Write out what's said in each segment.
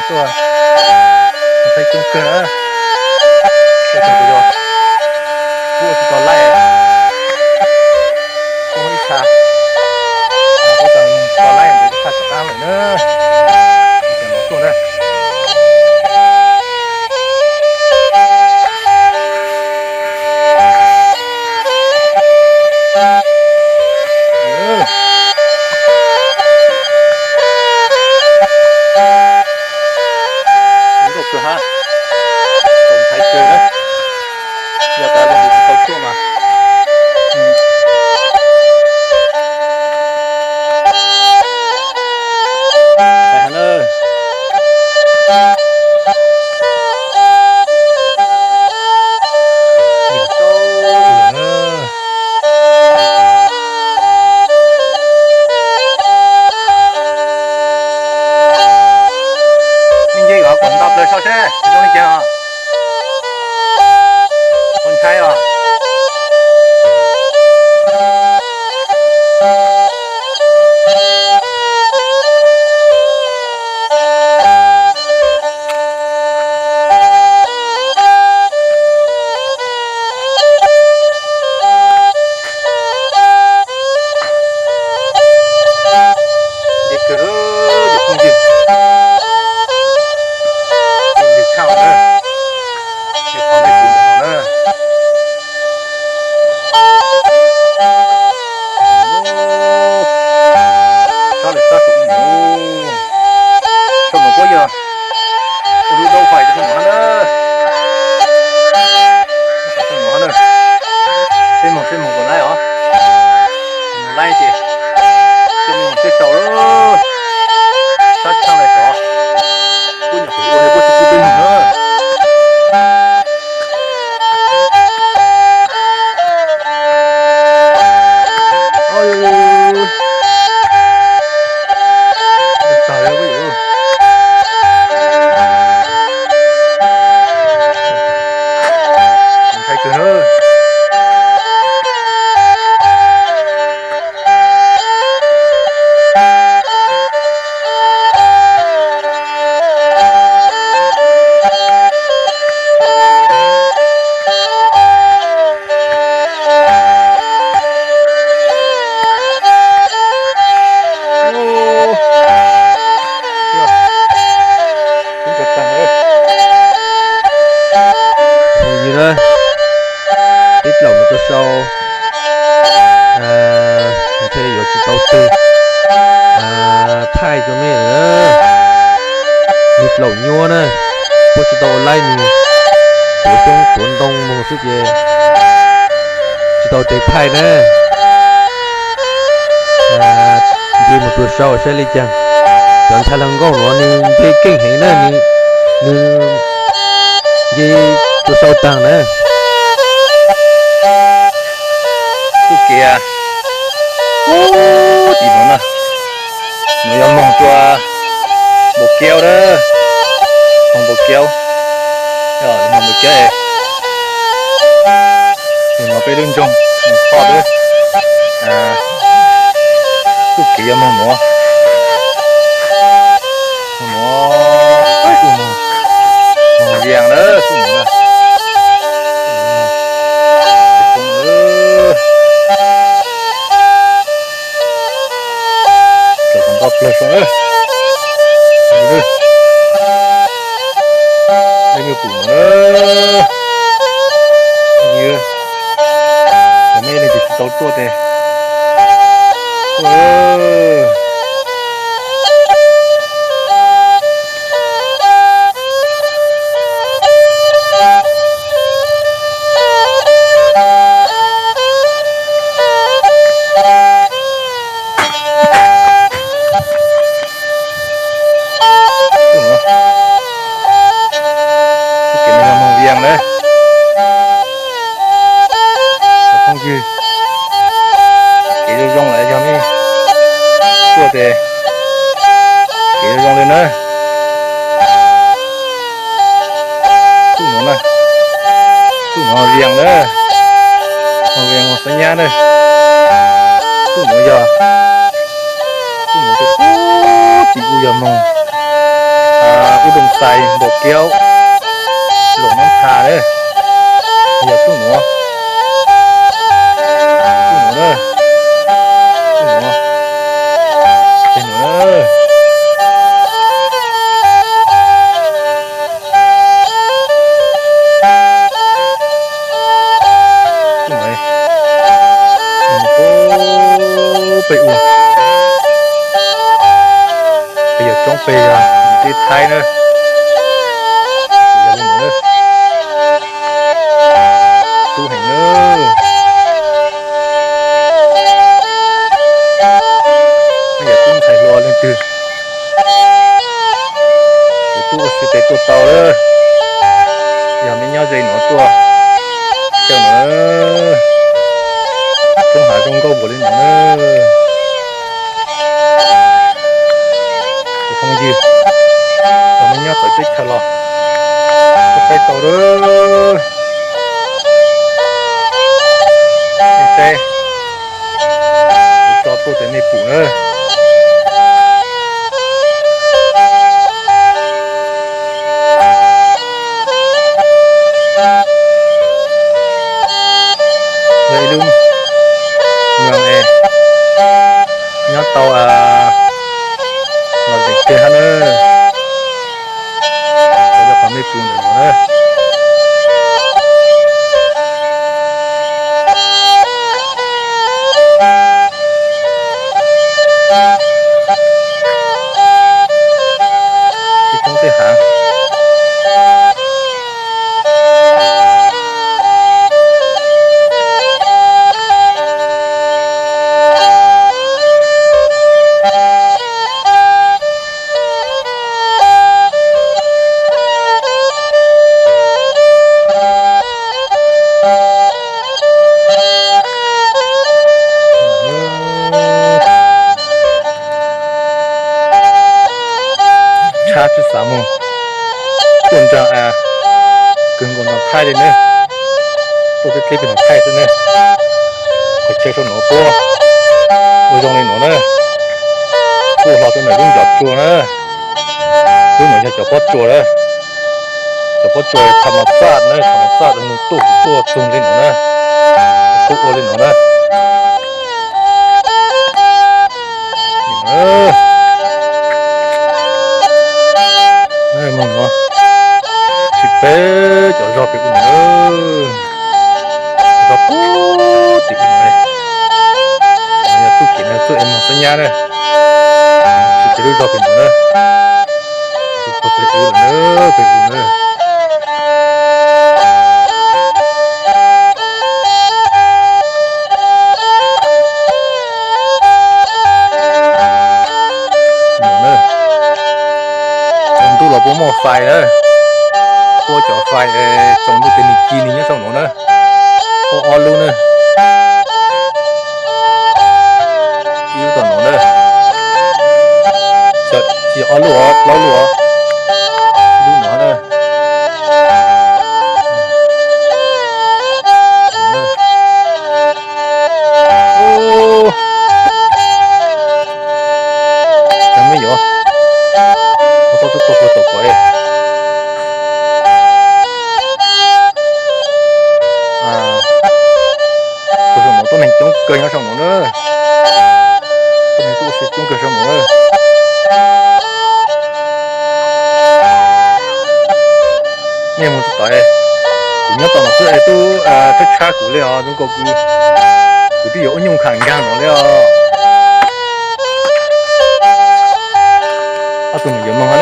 tuaj, ntxhais coob kawg na. Ua tsaug kuv yog kuv ua tsis tau laij, kuv ib txha kuv tau laij ntawd ib txha rov qab lawm na. Ces no tuaj na. Nkauj kawg hab, tau ntxhais kawg na. Yog tas li tsis tau tuaj mas Me nce kom nto plaws sau seb zoo li cas os. Ua ntshai os. Nce kawg, cov phooj ywg, nce tshaj na, nce qhov nej pum ntawm no na. Sab lawm sab saum ub mus, saum no puab yog ua lub dawb fais rau saum no na. Saum no na, peb moog seb moog puas laib os. Moog laib ces coj mej moog seb sau, sab tshaj lawm sov, puab nyuam qhuav ua li puab tsi pub peb moog na. Tag lawm, ntshai kawg na. Ua li na, tij laum mus rau sau, ntshe yuav tsis tau twg thaij rau mej lawm. Nwg laum nyuab na, puab tsis tau ua laib, nwg tuav xyoob tuav ntoo moog xwb ces tsis tau tes thaij na. Nce mus rau sau saib li cas. Cov ntxhais hluas nkauj nuav nwg nce keej heev na, nwg nce rau sau taag na. Txuj kev tim nuav na, nuav yog moog rua Npaum Keub na, moog Npaum Keub, moog Npaum Keub. Tim nuav peb lub nroog moog qhov peb txuj kev yog moog nuav, moog nuav, moog Vias na, txuj nuav na. Rau kom nto plawg zoo na. Leej twg pum no na, yog mej leej twg tsis tau tuaj tes tuaj. Txuj kev no yog moog Vias na. Cov phooj ywg, kev zoo zoo lawm yog mej tuaj tes kev zoo zoo li na. Txuj nuav na, txuj nuav Vias na, moog Vias moog Xab Nyab na. Txuj nuav yog, txuj nuav rau puag tim kuj yog moog Ub Doog Xais, Npau Kiaub, Loos Nab Tha na, yog tub nuav, tub nuav na, tub nuav, tub nuav. Peb ua, peb yog coob, peb yog teb Thaib na. Yog li no, tub heev na. Yog tub ntxhais hluas leej twg, kuv tub ua si tes tuaj tau lawm. Yog nej nyob ze nuav tuaj xyaum na, roob hav zoo nkauj npaum li no na. Kuv phooj ywg, yog nej nyob txawv teb chaws los tuaj saib tau lawm. Nej saib, kuv tso tuaj ces nej pum na. Yog ib lub moos es nyob tau los zeem tiag hab na. Cov yog qhov nej pum ntawm no na. Ib thoob tej hav. Tshab tsis xav moog tuaj nraag kawg nkaus nraag Thaib li na. Tuaj teb teb peb nraag Thaib xwb na. Qhov chaw saum nuav puab ua zoo li nuav na. Puab ua hlo rua ntawm lub ncov tsua na. Lub nuav yog cov pob tsuas na. Cov pob tsuas tham mas xaj na, tham mas xaj moog tuaj tuaj txug li nuav na. Puab ua li nuav na. Moog nuav, tsis peb cov zog pem ub nuav, zog puag tim ub nuav, yog txuj kev no txuj es moog xab nyab na, tsis peb lub zog pem nuav na, pem ub na, pem ub na. Tsaus ntuj los puab muaj fais na, puab cov fais tsaus ntuj ces nwg ci nwg nyob saum nuav na, puab ob lub na, ib lub tom nuav na, tsis yog ob lub os, plaub lub os, ib lub nuav na. Cov me yuav, ua tau tub tau puag tom kuv. Tuaj saum nuav tuab neeg coob kawg nyob saum nuav na. Tuab neeg tuaj ua si coob kawg saum nuav na. Nej moog tsis tau, kuv nyob tom no xwb es tub tshab tshab kuv li os, zoo nkaus kuv, kuv twb yuav ua nyuj kham nkaag no li os. Ob tug nws yuav moog na.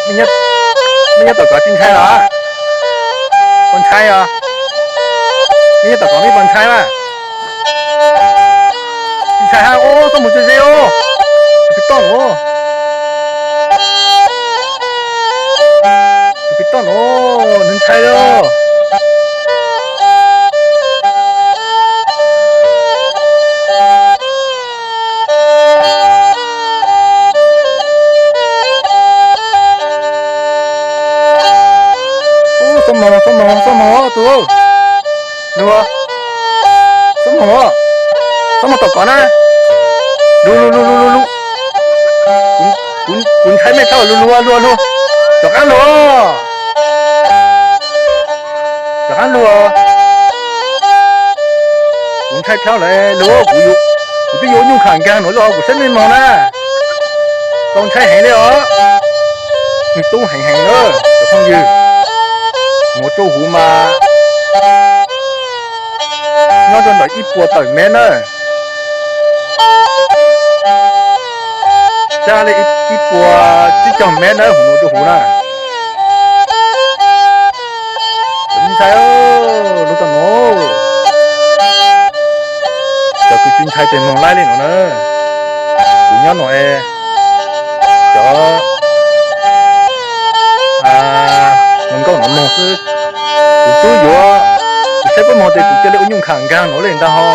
Nej nyob tom kov tsis ntshai los? Puas ntshai os? Nej nyob tom kov mej puas ntshai mas? Tsis ntshai hab, ub, txhob mus ze ze os. Tus pim toj nuav, tus pim toj nuav, nws ntshai os. Ub, txhob moog, txhob moog, txhob moog tus, nua, txhob moog os. Txhob mus tom kov na. Lug lug lug lug lug lug. Kuv ntshai mej tshaj, lug lug lug lug. Rov qab lug. Rov qab lug. Kuv ntshai dhau lawm, lug, kuv twb yuav ua nyuj kham nkaag nuav lug, kuv saib mej moog na. Txaus ntshai heev li os. Nwg tub heev heev na cov phooj ywg. Nuav rua huv mas nyob rua ntawm ib puas tawm mev na. Sab le ib puas tsib caug mev na, huv nuav rua huv na. Cov me ntxhais, lug tau nuav. Cov kws tsi ntshai tes moog laib le nuav na. Kuv nyob nuav es cov hluas nkauj nuav moog xwb. Kuv tub yuav, kuv saib puab moog tes kuv ca le ua nyuj kham nkaag nuav le ntag ho.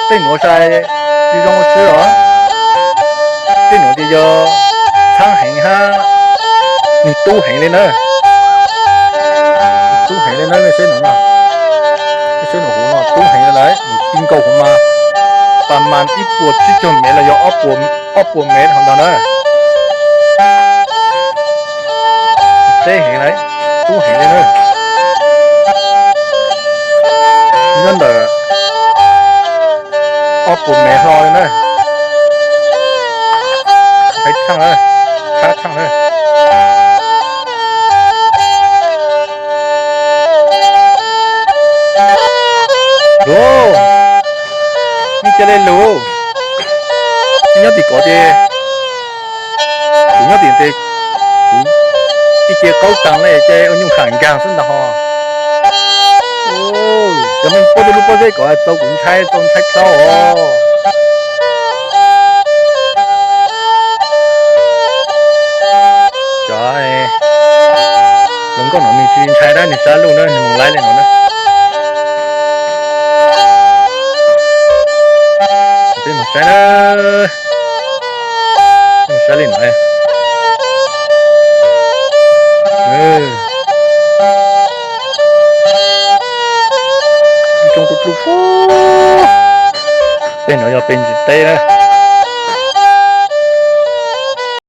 Tej nuav sai tsi zoo sib os. Tej nuav tes yog txhaab heev hab nwg tub heev le na. Tub heev le na, mej saib nuav no. Mej saib nuav huv no tub heev le lawm, nwg ti nkaus huv mas pas mas ib puas tsib caug mev los yog ob puas mev hov ntag na. Teb heev lawm, tub heev le na. Nyob ntawm ob puas mev hlo le na. Ntshai tshaaj, tshab tshaaj na. Lug, mej ca le lug. Mej nyob tim kov ces kuv nyob tim tes kuv ib ce qaub taag le ca ua nyuj kham nkaag xwb ntag ho. Cov mej puab tej lub pob zeb kov txaus kuv ntshai, txaus ntshai dhau os. Cov hluas nkauj nuav nwg tsi ntshai dab, nwg sab luj na, nwg moog laib le nuav na. Peb moog saib na, moog saib le nuav. Ib tsoom tub dlub, peb nuav yog peb ntsis teb na.